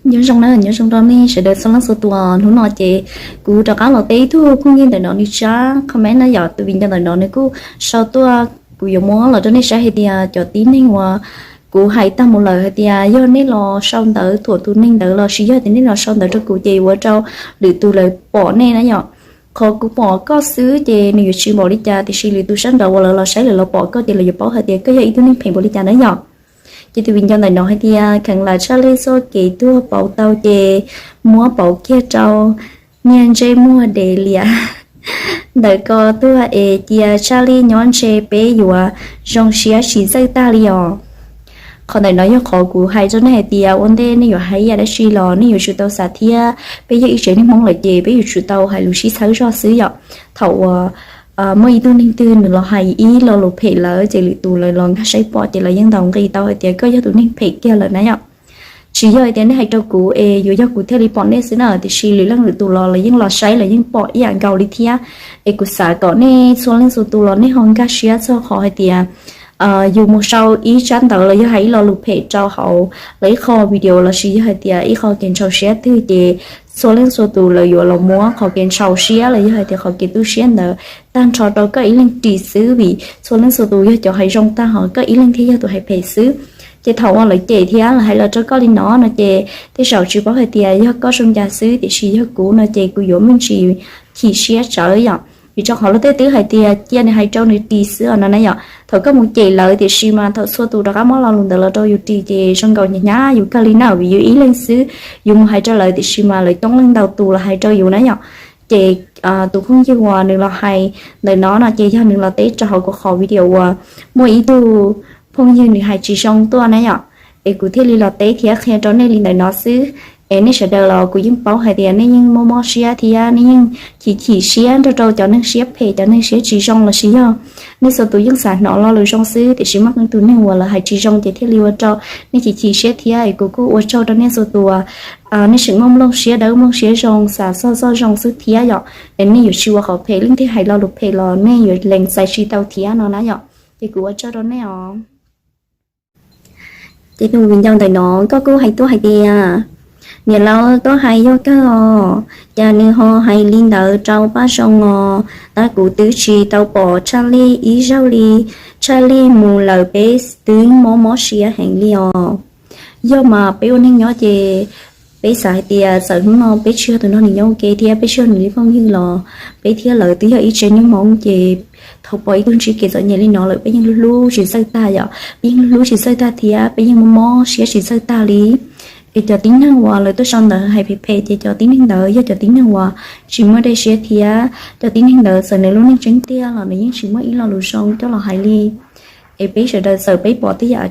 Nyob zoo na, nyob zoo rau nej sawv daws txhua leej txhua tus. Hnub no ces kuv rov qab los teb ib tug phooj ywg ntawm no nws tsab comment na yom. Tus viv ncaus ntawm no nws kuj sau tuaj, kuv yuav muab los rau nej saib hais tias cov tib neeg uas kuv hais tag mus lawm hais tias yog nej los sau ntawv thuam tus neeg ntawd lossis yog tias nej los sau ntawv rau kuv ces ua rau lwm tus lawv pom nej na yom. Qhov kuv pom koj xwb ces nws yuav tsis npaum li cas, tiam sis lwm tus sab nraud uas lawv los saib lawv los pom koj ces lawv yuav paub hais tias koj yog ib tug neeg phem npaum li cas na yom. Ces tus viv ncaus ntawm no hais tias kheev lam tshaj lij txoj kev tuag pauv tau ces muab pauv kiag rau niag ntsej muag dev liam ntawm ko tuag es cia tshaj lij nyob ntshe peb yuav zoo siab tsis txawj tag li os. Qhov ntawm no yog qhov kuv hais rau nej hais tias ua ntej nej yuav hais ib yam dab tsi los nej yuav tsum tau xav thiab. Peb yog ib tsev neeg Hmoob lawm ces peb yuav tsum tau hais lus sib txhawb zog xwb yom. Thaum uas muaj ib tug neeg twg nws los hais ib lo lus phem lawm ces lwm tus lawv los nkag saib pom ces lawv yeej ntaus nqi tau hais tias koj yog tus neeg phem kiag lawm na yom. Tsis yog hais tias nej hais rau kuv es yuav yog kuv thiaj li pom nej xwb na, tiam sis lwm leej lwm tus los lawv yeej los saib lawv yeej pom ib yam nkaus li thiab. Es kuv xav kom nej txhua leej txhua tus los nej ho nkag siab txog qhov hais tias yus mus sau ib tsab ntawv los yog hais ib lo lus phem rau hauv lawv ib qho video lossis yog hais tias ib qho kev ntxhov siab twg ces txhua leej txhua tus lawv yuav los muab qhov kev ntxhov siab los yog hais tias qhov kev tu siab ntawd tag nrho rau koj ib leeg ris xwb, vim txhua leej txhua tus yog cov hais zoo tag hos koj ib leeg thiaj yog tus hais phem xwb. Ces thaum uas lawv cem thiab lawv hais los rau koj li no no ces tej zaum tsis paub hais tias yog koj zoo cas xwb, tiam sis yog kuv no ces kuv yuav me ntsis chim siab tsawv yom. Vim rau qhov luag tej twb hais tias cia nws hais rau nws ris xwb os no na yom. Thaum koj mus cem lawv tiam sis mas thaum txhua tus rov qab muab lo lus ntawd los rau yus ris ces zoo nkaus hnyav hnyav yus kawg li na, vim yus ib leeg xwb, yus mus hais rau lawv tiam sis mas lawv coob leej ntau tus los hais rau yus na yom. Ces tus phooj ywg uas nws los hais ntawm no no ces yog nws los teb rau hauv kuv qhov video uas muaj ib tug phooj ywg nws hais tsis zoo tuaj na yom. Es kuv thiaj li los teb thiab qhia rau nej li ntawm no xwb. Es nej sawv daws los kuv yeej paub hais tias nej yeej mob mob siab thiab nej yeej chim chim siab nrog rau cov neeg siab phem cov neeg siab tsis zoo lossis yog nej txhua tus yeej xav hnov lo lus zoo xwb, tiam sis muaj qee tus neeg uas lawv hais tsis zoo ces thiaj li ua rau nej chim chim siab thiab. Es kuv kuj ua tsaug rau nej txhua tus uas nej tseem muaj nplooj siab dawb nplooj siab zoo xav txog txoj zoo xwb thiab yom. Es nej yuav tsis ua qhov phem, leej twg hais lo lus phem los nej yuav lees txais tsis tau thiab no na yom. Ces kuv ua tsaug rau nej os. Ces tus viv ncaus ntawm no koj kuj hais tuaj hais tias, niam laus koj hais yog kawg os, cas nws ho hais li ntawd rau Paj Zoo os, tab kuv twb tsis tau pom Tshaj Lij ib zaug li, Tshaj Lij mus lawm peb twb mob mob siab heev li os. Yog mas peb ua neeg nyob ces peb xav hais tias txawm hnub no peb tsis yog tus nrog nws nyob ua ke thiab peb tsis yog nws li phooj ywg los peb thiab lawv twb yog ib tsev neeg Hmoob ces thaum pom ib tug ntsib kev txom nyem li no lawm peb yeej hlub hlub tsis txawj tag yom, peb yeej hlub hlub tsis txawj tag thiab peb yeej mob mob siab tsis txawj tag li. Es cov tib neeg uas lawv tuaj sau ntawv hais phem phem ces cov tib neeg ntawd yog cov tib neeg uas tsis muaj dej siab thiab cov tib neeg ntawd txawm nws lub neej tseeb tiag los nws yeej tsis muaj ib lo lus zoo coj los hais li. Es peb sawv daws txawm peb pom tej yam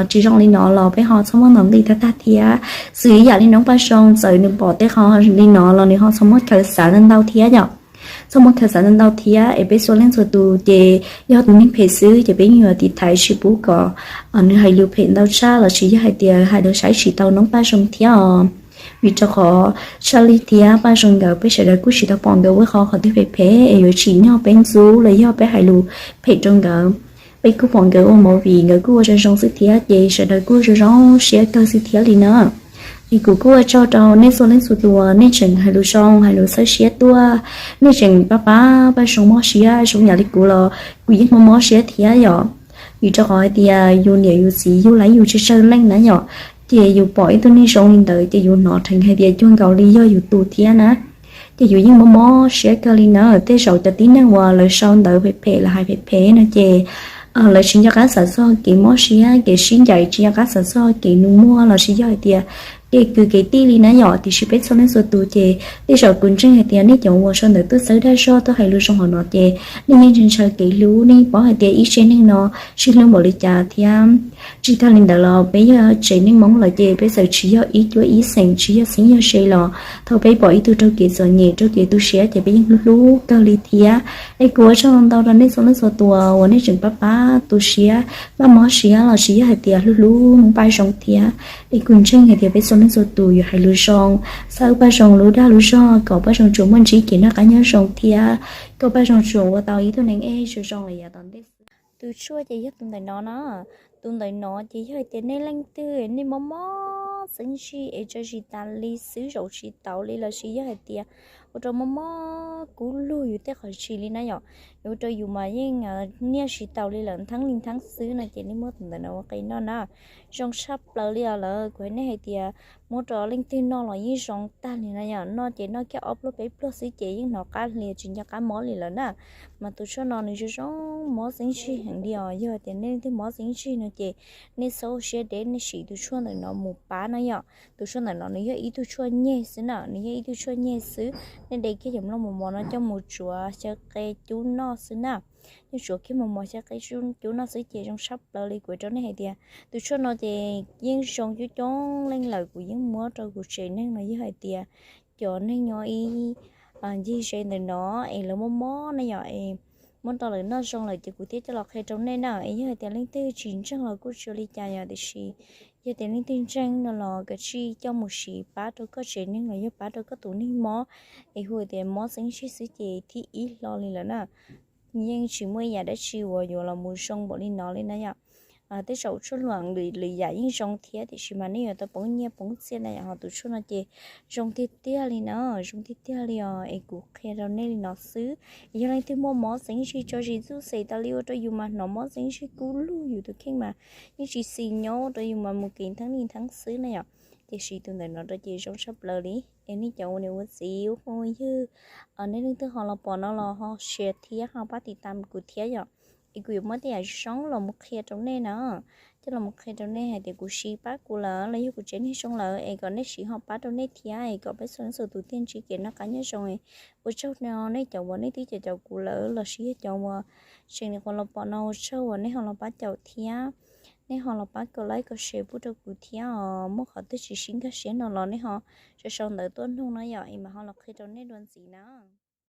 tsis zoo li no los peb ho txhob muab ntaus nqi tag tag thiab. Xws ib yam li noob Paj Zoo txawm nws pom tej qho li no los nws ho txhob muab khaws xav ntau ntau thiab yom. Txhob muab khaws xav ntau ntau thiab es peb txhua leej txhua tus ces yog tus neeg phem xwb ces peb yeej yuav tiv thaiv tsis pub kom nws hais lus phem ntau tshaj lossis yog hais tias hais lus saib tsis taus noob Paj Zoo thiab os. Vim rau qhov Tshaj Lij thiab Paj Zoo nkawd peb sawv daws kuj tsis tau pom nkawd ua qhov qhov twg phem phem es yuav tsim nyog peb ntxub los yog peb hais lus phem rau nkawd. Peb kuj pom nkawd ua movie nkawd kuj ua zoo zoo xwb thiab ces sawv daws kuj zoo zoo siab kawg xwb thiab li na. Es kuv kuj ua tsaug rau nej txhua leej txhua tus uas nej tseem hais lus zoo hais lus txawj siab tuaj, nej tseem pab pab Paj Zoo mob siab zoo yam li kuv los kuv yeej mob mob siab thiab yom. Vim rau qhov hais tias yus niam yus txiv yug lawv yus tsawg tsawg leej na yom, ces yus pom ib tug neeg zoo li ntawd ces yus hnov dheev hais tias cuag nkaus li yog yus tus thiab na. Ces yus yeej mob mob siab kawg li na. Tej zaum cov tib neeg uas lawv sau ntawv phem phem lawv hais phem phem no ces lawv tsis nco qab xav txog kev mob siab kev sib ncaim, tsis nco qab xav txog kev nus muag lossis yog hais tias kev kwv kev tij li na yom. Tiam sis peb txhua leej txhua tus ces tej zaum kuv ntseeg hais tias nej cov uas sau ntawv tuaj txhawb dag zog tuaj hais lus zoo hauv no ces nej yeej ntshaw ntshaw kev hlub, nej yeej paub hais tias ib tsev neeg no sib hlub npaum li cas thiab. Tsis tag li ntawd los peb yog tsev neeg Hmoob lawm ces peb txawm tsis yog ib cuab ib xeem tsis yog txheeb yog ze los thaum peb pom ib tug raug kev txom nyem raug kev tu siab ces peb yeej hlub hlub kawg li thiab. Es kuv ua tsaug ntau rau nej txhua leej txhua tus uas nej tseem pab pab tu siab pab mob siab lossis yog hais tias hlub hlub noob Paj Zoo thiab. Es kuv ntseeg hais tias peb txhua leej txhua tus yuav hais lus zoo, txhawb Paj Zoo lub dag lub zog kom Paj Zoo tsuas muaj ntsib kev noj qab nyob zoo thiab kom Paj Zoo tsuas ua tau ib tug neeg ej zoo zoo lawm yav tom ntej xwb. Tus tshuaj ces yog tus ntawm no na, tus ntawm no ces yog hais tias nej leej twg nej mob mob mob xeeb zig es tso zis tas li xwb, zaum tsis taus li lossis yog hais tias ua rau mob mob kub lug yus tej qhov zis li na yom. Ua rau yus mas yeej niaj tsis taus li lawm, ntheeb li ntheeb xwb no ces nej muab tus ntawm no ua qe noj na, zoo tshaj plaws li os lawm. Kuv hais nej hais tias muab rau leej twg noj los yeej zoo tag li na yom. Noj ces noj kiag ob pluag peb pluag xwb ces yeej hnov qab hlias tsis nco qab mob li lawm na. Mas tus tshuaj no nws zoo zoo mob xeeb zig heev li os. Yog tias nej leej twg mob xeeb zig no ces nej txhob ua siab deb, nej sim tus tshuaj ntawm no mus pab no yom. Tus tshuaj ntawm no nws yog ib tug tshuaj nyeg xwb na, nws yog ib tug tshuaj nyeg xwb. Nej de kiag cov nplooj mos mos no coj mus tsuav xyaw qe cub noj xwb na. Nej tsuav kiag mos mos xyaw qe cub noj xwb ces zoo tshaj plaws li. Kuv rau nej hais tias tus tshuaj no ces yeej zoo coob coob leej lawm, kuv yeej muab rau kuv tsev neeg no, yog hais tias cov neeg nyob ib ncig ze ntawm no es lawv mob mob na yom, es muab rau lawv noj zoo lawm ces kuv thiaj coj los qhia rau nej na. Es yog hais tias leej twg tsis ntseeg los kuj tsis ua li cas yom, tiam sis yog tias leej twg ntseeg no los kav tsij coj mus siv pab rau koj tsev neeg los yog pab rau koj tus neeg mob, es hu tias mob xeeb zig xwb ces thib ib hlo li lawm na. Yeej tsis muaj ib yam dab tsi uas yuav los mus zoo npaum li no li na yom. Tej zaum tshuaj luam lwm yam yeej zoo thiab, tiam sis mas nej yuav tau poob nyiaj poob txiaj na yom. Ho tus tshuaj no ces zoo tiag tiag li na, zoo tiag tiag li os. Es kuv qhia rau nej li no xwb. Yog leej twg muaj mob xeeb zig tso zis txuj xes tas li ua rau yus mas hnov mob xeeb zig kub lug yus tus kheej mas yeej tsis xis nyob, ua rau yus mas mus kev ntheeb li ntheeb xwb na yom. Tiam sis tus ntawm no rau ces zoo tshaj plaws li. Es nej cov ua niam ua txiv ua phooj ua ywg, nej leej twg ho los pom no los ho share thiab ho pab tiv tam kuv thiab yom. Es kuv yuav muab tej yam zoo los mus qhia rau nej na, coj los mus qhia rau nej hais tias kuv siv pab kuv lawm los yog kuv tsev neeg zoo lawm es kom nej siv ho pab rau nej thiab, es kom peb txhua leej txhua tus thiaj ntsib kev noj qab nyob zoo. Ua tsaug no nej cov uas nej twb caum caum kuv lawm lossis yog cov uas tseem nyuam qhuav los pom no, ua tsaug uas nej ho los pab caum thiab. Nej ho los pab kom like kom share pub rau kuv thiab os. Muaj qhov twg tsis sib nkag siab no los nej ho sau sau ntawv tuaj nug no yom, es mam ho los qhia rau nej dua ntxiv na.